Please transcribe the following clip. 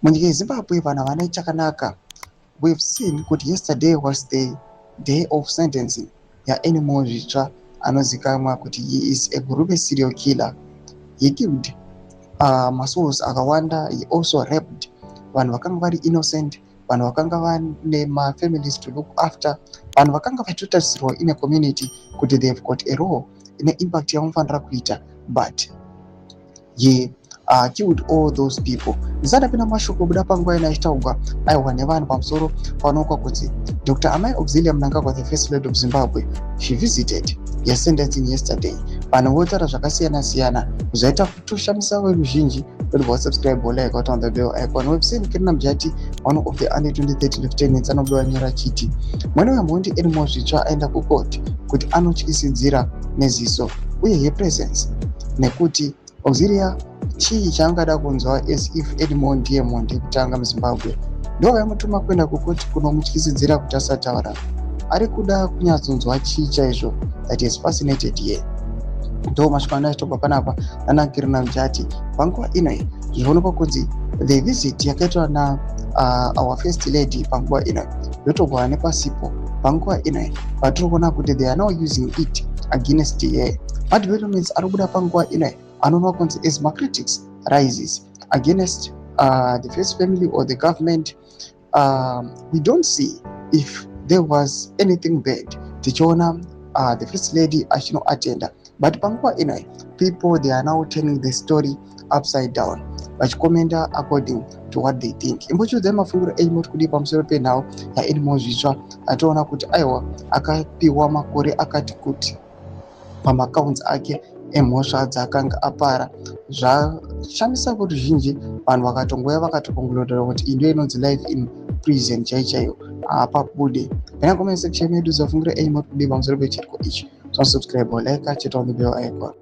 Munyika yeZimbabwe vanhu havana chakanaka. We've seen kuti yesterday was the day of sentencing yaAnymore Zvitsva, anozikanwa kuti he is a Guruve serial killer. He killed masouls akawanda. He also raped vanhu vakanga vari innocent, vanhu vakanga vane mafamilies to look after, vanhu vakanga vachitotarisirwa in a community kuti they have got a role ine impact yavanofanira kuita, but he killed all those people. Ndisati apinda mashoko obuda panguva ino achitaurwa aiwa nevanhu pamusoro panoonekwa kunzi Dr Amai Auxilia Mnangagwa, the First Lady of Zimbabwe, she visited her sentencing yesterday. Vanhu votaura zvakasiyana siyana zvaita kutoshamisa veruzhinji. Vanobva vasubscribe, like, on the bell icon. We've seen Kirina Mujati, one of the under 2030 lieutenants, anobuda nyora achiti mwana wemhondi Anymore Zvitsva aenda kucourt kuti anotyisidzira neziso uye yepresence, nekuti Auxilia chii chaangada kunzwa, as if Anymore ndiye mhondi yekutanga muZimbabwe. Ndo vaimutuma kuenda kukoti kunomutyisidzira kuti asataura. Ari kuda kunyatsonzwa chii chaizvo that is fascinated here? Ndo mashoko anoachitobva panapa nanaKirina Mujati. Panguva inoi zvionekwa kunzi the visit yakaitwa na our First Lady panguva inoi yotogwa nepasipo. Panguva inoi vatiri kuona kuti they are now using it against her. Madevelopments ari kubuda panguva inoi anoonekwa kunzi as macritics rises against the first family or the government, we don't see if there was anything bad tichiona the First Lady achinoatenda, but panguva inoi people, they are now turning the story upside down, vachikomenda according to what they think. Imbochiudzai mafungiro enyu, moti kudii pamusoro penhau yaAnymore Zvitsva? Atoona kuti aiwa, akapiwa makore akati kuti pamacounts ake emhosva dzaakanga apara. Zvashamisa kuti zhinji vanhu vakatongouya vakatoconcludera kuti iyi ndiyo inonzi life in prison chai chaiyo, hapabude. Pena comment section yedu, zafungiro enyu, moti kudii pamusoro pechiriko ichi? Subscribe, like, cheta on the bell icon.